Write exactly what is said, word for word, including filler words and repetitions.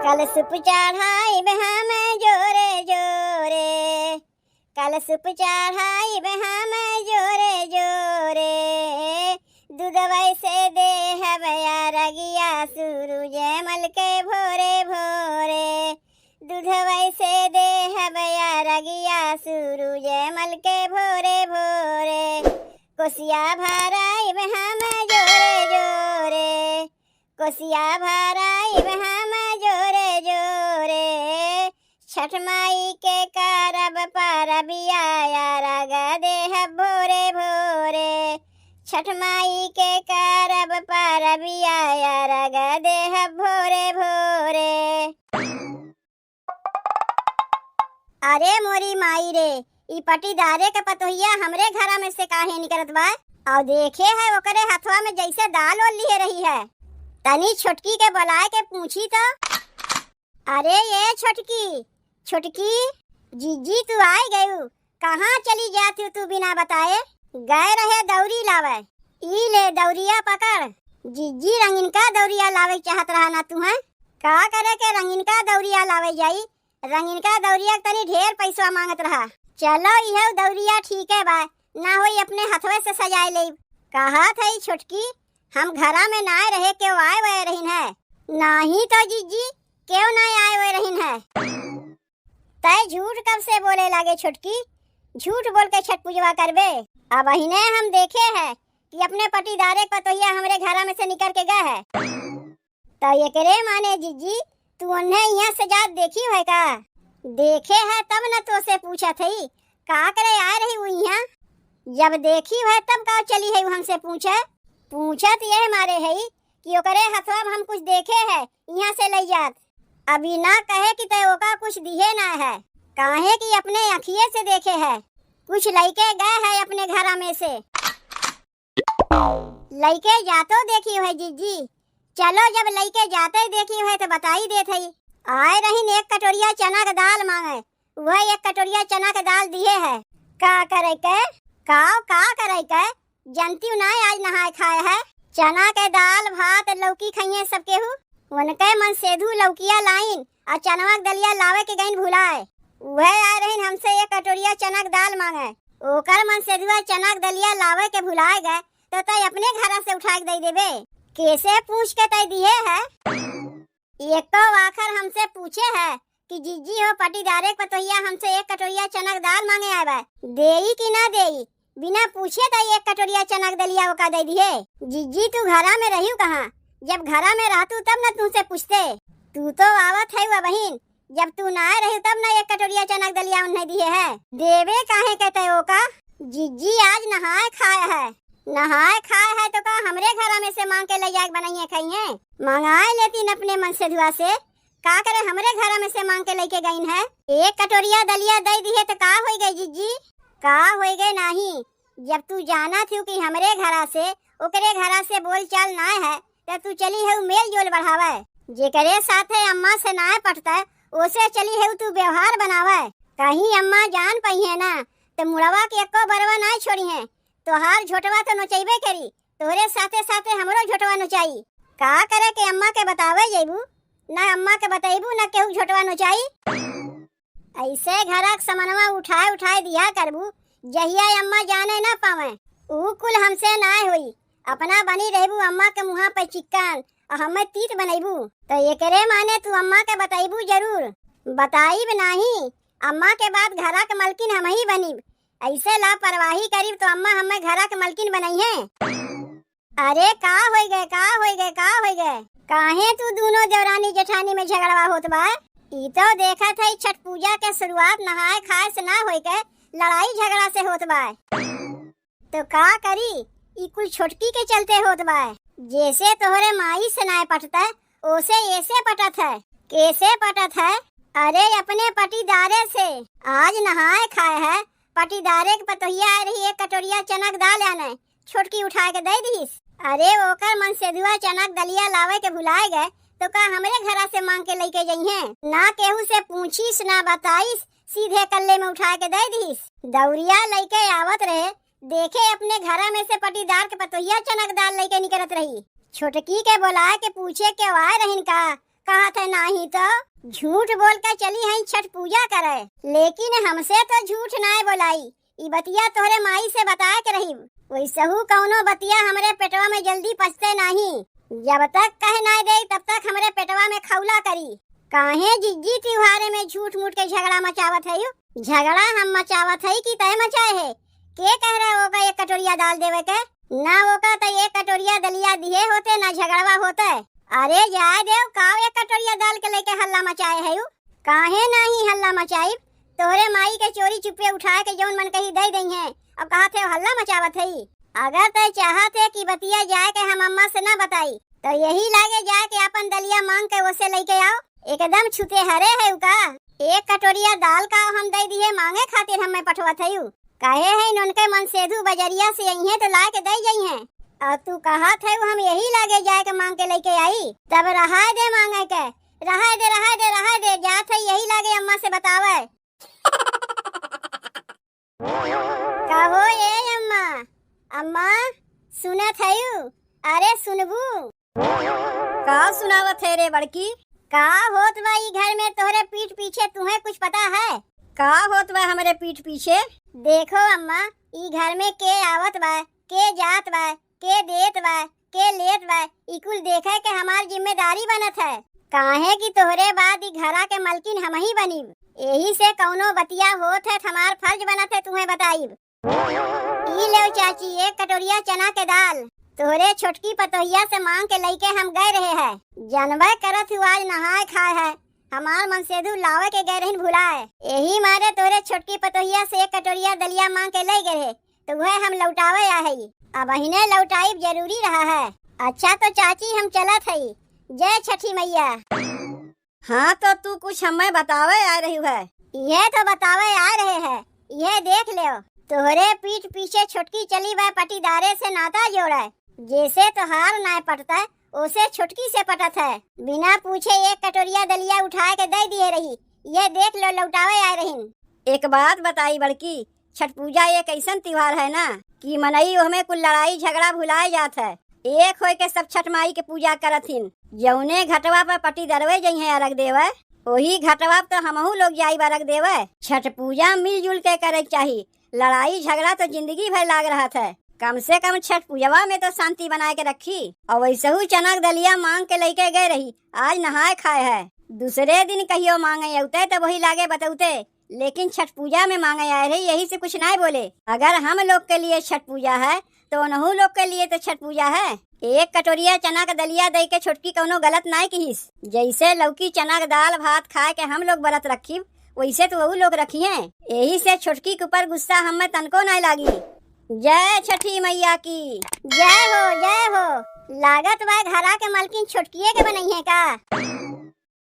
कलसुप चढ़ाइब हम जोरे जोरे, कलसुप चढ़ाइब हम जोरे जोरे। दूधवै से देहब अरगिया सूरुज मल के भोरे भोरे। दूधवै से देहब अरगिया सूरुज मल के भोरे भोरे। कोसिया भराइब हम जोरे जोरे, कोसिया भराइब हम जोरे जोरे। छठ माई के करब परबिया, अरग देहब भोरे भोरे। छठ माई के करब परबिया, अरग देहब भोरे भोरे। अरे मोरी माई रे, ई पटीदारे के पतोहिया हमरे घरा में से काहे निकरत बा? अउ देखे है ओकरे हथवा में जैसे दाल ओल लिहे रही है। तनी छोटकी के बोलाए के पूछी तो। अरे ये छोटकी, छोटकी, जीजी तू आइ गयू, कहाँ चली जात हू तू बिना बताए? गए रहे दौरी लावे। ई ले दौरिया पकड़। जीजी रंगीन का दौरिया लावे चाहत रहा ना तू, हैं? का करे के रंगीन का दौरिया लावे जाई? रंगीन का दौरिया के तनी ढेर पैसवा मांगत रहा। चलो इहउ दौरिया ठीके बा, ना होई अपने हथवे से सजाए लेब। कहत हई छोटकी, हम घरा में नाय रहे, केहू आए वाए रहिन है। नाही तो जीजी, केहू नाय आए वाए रहिन है। तै झूठ कब से बोले लागे छोटकी? झूठ बोल के छठ पूजवा करबे? अबहिने हम देखे है कि अपने पटीदारे के पतोहिया हमरे घरा में से निकर के गए है। तो एकरे माने जीजी, तू उन्हें यहाँ से जात देखी है का? देखे है तब न तोसे पूछत हई, का करे आए रही उ यहाँ? जब देखी है तब का चली है उ हमसे पूछे? पूछत यह मारे है कि ओकरे हथवा में हम कुछ देखे है, यहाँ से लई जात। अभी ना कहे कि तै ओका कुछ दिहे ना है, काहे कि अपने अखिए से देखे है, कुछ लइके गए है अपने घरा में से। लइके जातो देखी है जीजी। चलो, जब लइके जाते देखी है तो बताई देत हई। आए रहिन एक कटोरिया चना के दाल मांगे, वह एक कटोरिया चना के दाल दिहे है। का करे के? काव का करे के? जनती ना आज नहाए खाए है। चना के दाल, भात, लौकी खइये सब केहू। उनके मन सेधु लौकिया लाइन आ चनवा के दलिया लावे के गइन भुलाए। उहे आए रहिन हमसे एक कटोरिया चना के दाल मांगे। ओकर मन सेधुआ चना के दलिया लावे के भुलाए गए, तो तै अपने घरा से उठा के दे देबे। केसे पूछ के तै दिहे है? एको आखर हमसे पूछे है कि जीजी हो, पटीदारे के पतोहिया हमसे एक कटोरिया चना के दाल मांगे आए बा, देई कि ना देई? बिना पूछे तै एक कटोरिया चना के दलिया ओका दे दिहे। जीजी, तू घरा में रहियो कहाँ? जब घरा में रहतू तब न तुमसे पूछते। तू तो आवत है वह बहिन, जब तू ना रही तब ना एक कटोरिया चना के दलिया उन्हें दिहे है। देवे काहे के तै ओका? जीजी आज नहाए खाए है। नहाए खाए है तो का हमरे घरा में से मांग के ले जाके बनाइए खाइए? मंगाए लेती न अपने मन से धुआ से। का करे हमरे घरा में से मांग के लेके गईन है? एक कटोरिया दलिया दे दिहे तो का होई गई जीजी? का होई गए नाही? जब तू जाना थी कि हमरे घरा से ओकरे घरा से बोल चाल ना है, त तू चली है मेल जोल बढ़ावे। जेकरे साथे अम्मा से नाय पटता, ओसे चली है तू व्यवहार बनावे। कहीं अम्मा जान पई है ना, त मुड़वा के एको बरवा नाय छोड़ी है। तोहार झोटवा तो नोचैबे करी, तोहरे साथे साथे हमरो झोटवा नोचाई। का करे के अम्मा के बतावे जैबू? ना अम्मा के बतैबू, ना केहू झोटवा नोचाई। ऐसे घरा के समनवा उठाए उठाए दिया करबू, जहिया अम्मा जाने ना पावे। ऊ कुल हमसे नाय होई। अपना बनी रहबू अम्मा के मुहा पे चिक्कन, और हमें तीत बनैबू। तो एकरे माने तू अम्मा के बतैबू जरूर। बताइब नाही, अम्मा के बाद घरा के मलकिन हम ही बनिब। ऐसे लापरवाही करीब तो अम्मा हमें घरा के मलकिन बनई है। अरे का होई गए, का होई गए, का होई गए? काहे तू दोनों देवरानी जेठानी में झगड़वा होत बा? ई तो देखत है छठ पूजा के शुरुआत नहाए खाए से ना होई के लड़ाई झगड़ा से होत बा। तो का करी, ई कुल छोटकी के चलते होत बा। जैसे तोहरे माई से नाय पटता, ओसे ऐसे पटत है। कैसे पटत है? अरे अपने पटीदारे से। आज नहाए खाए है, पटीदारे के पतोहिया आए रही, एक कटोरिया चना के दाल आने, छोटकी उठा के दे दीस। अरे ओकर मन से धुआ चना के दलिया लावे के भुलाए गए, तो का हमरे घरा से मांग के लेके जइहें? ना केहू से पूछीस ना बताईस, सीधे कल्ले में उठा के दे दीस। दौरिया लेके आवत रहे, देखे अपने घरा में से पटीदार के पतोहिया चना के दाल लेके निकलत रही। छोटकी के बोला के पूछे के आए रहिन का, कहत है नाहीं तो। झूठ बोल के चली हैं छठ पूजा करे, लेकिन हमसे तो झूठ नाय बोलाई। ई बतिया तोहरे माई से बताए के रही। वैसहू कौनो बतिया हमरे पेटवा में जल्दी पचते नाहीं। जब तक कह नाय दे, तब तक हमरे पेटवा में खौला करी। काहे जिज्जी, त्योहारे में झूठ मूठ के झगड़ा मचावत है यू? झगड़ा हम मचावत है कि तय मचाए है? के कह रहे ओका एक कटोरिया दाल देवे के? ना ओका त एक कटोरिया दलिया दिए होते, ना झगड़वा होते। अरे जाए देव, काव एक कटोरिया दाल के लेके हल्ला मचाए है यू? काहे नाहीं हल्ला मचाइब? तोहरे माई के चोरी चुप्पे उठाए के जौन मन कही दे दई है, अब कहत है हल्ला मचावत है। अगर तय चाहत है कि बतिया जाए के हम अम्मा से ना बताई, तो यही लागे जाए के अपन दलिया मांग के ओसे लेके आओ। एकदम छुते हरे है का? एक कटोरिया दाल का हम दे दिए मांगे खातिर हमें पठवत है यू। कहे है उनके मनसेधु बजरिया से अइहें तो लाए के दे जइहें। और तू कहत है हम यही लागे जाए के मांग के लेके आई, तब रहाए दे मांगे के, रहाए दे, रहाए दे, रहाए दे, जात है यही लागे अम्मा से बतावे। कहो ए अम्मा, अम्मा सुनत हयू? अरे सुनबू? का सुनावत है रे बड़की? का होत बा ई घर में तोहरे पीठ पीछे, तुहें कुछ पता है? का होत बा हमरे पीठ पीछे? देखो अम्मा, ई घर में के आवत बा, के जात बा, के देत बा, के लेत बा, ई कुल देखे के हमार जिम्मेदारी बनत है। काहे कि तोहरे बाद ई घरा के मलकिन हमही बनीब। एही से कौनो बतिया होत है त हमार फर्ज बनत है तुहें बताइब। ई लेव चाची, एक कटोरिया चना के दाल। तोहरे छोटकी पतोहिया से मांग के लइके हम गए रहे है। जानबे करत हू आज नहाए खाए है, हमार मनसेधु लावे के गए रहिन भुलाए। एही मारे तोहरे छोटकी पतोहिया से एक कटोरिया दलिया मांग के ले गए रहे, तो वह हम लौटावे आ हई। अब अहिने लौटाइब जरूरी रहा है। अच्छा तो चाची हम चलत हई। जय छठी मैया। हाँ, तो तू कुछ हमें बतावे आ रही है? यह तो बतावे आ रहे है, यह देख लेव। तोहरे पीठ पीछे छोटकी चली बा पटीदारे से नाता जोड़े, जैसे तोहार नाय पटता, ओसे छोटकी से पटत है। बिना पूछे एक कटोरिया दलिया उठाए के दे दिए रही, यह देख लो लौटावे आए रहिन। एक बात बताई बड़की, छठ पूजा एक ऐसन त्योहार है ना कि मनई ओहमे कुल लड़ाई झगड़ा भुलाए जात है। एक होए के सब छठ माई के पूजा करत हिन। जौने घटवा पर पटीदरवे जइहें अरग देवे, ओही घटवा पर तो हमहू लोग जाइब अरग देवे। छठ पूजा मिलजुल के करे के चाही, लड़ाई झगड़ा तो जिंदगी भर लाग रहत है। कम से कम छठ पूजवा में तो शांति बनाए के रखी। और वैसहू चना के दलिया मांग के लइके गए रही, आज नहाए खाए है। दूसरे दिन कहियो मांगे अउते तो वही लागे बतौते, लेकिन छठ पूजा में मांगे आए रही, यही से कुछ नाय बोले। अगर हम लोग के लिए छठ पूजा है, तो उनहू लोग के लिए तो छठ पूजा है। एक कटोरिया चना का दलिया दे के छोटकी कौनो गलत नाय किहिस। जैसे लौकी चना का दाल भात खाए के हम लोग व्रत रखी, वैसे तो वहू लोग रखिए। यही से छोटकी के ऊपर गुस्सा हमें तनको नाय लागी। जय छठी मैया की। जय हो, जय हो। लागत बा घरा के मलकिन छोटकिए के बनइहे का?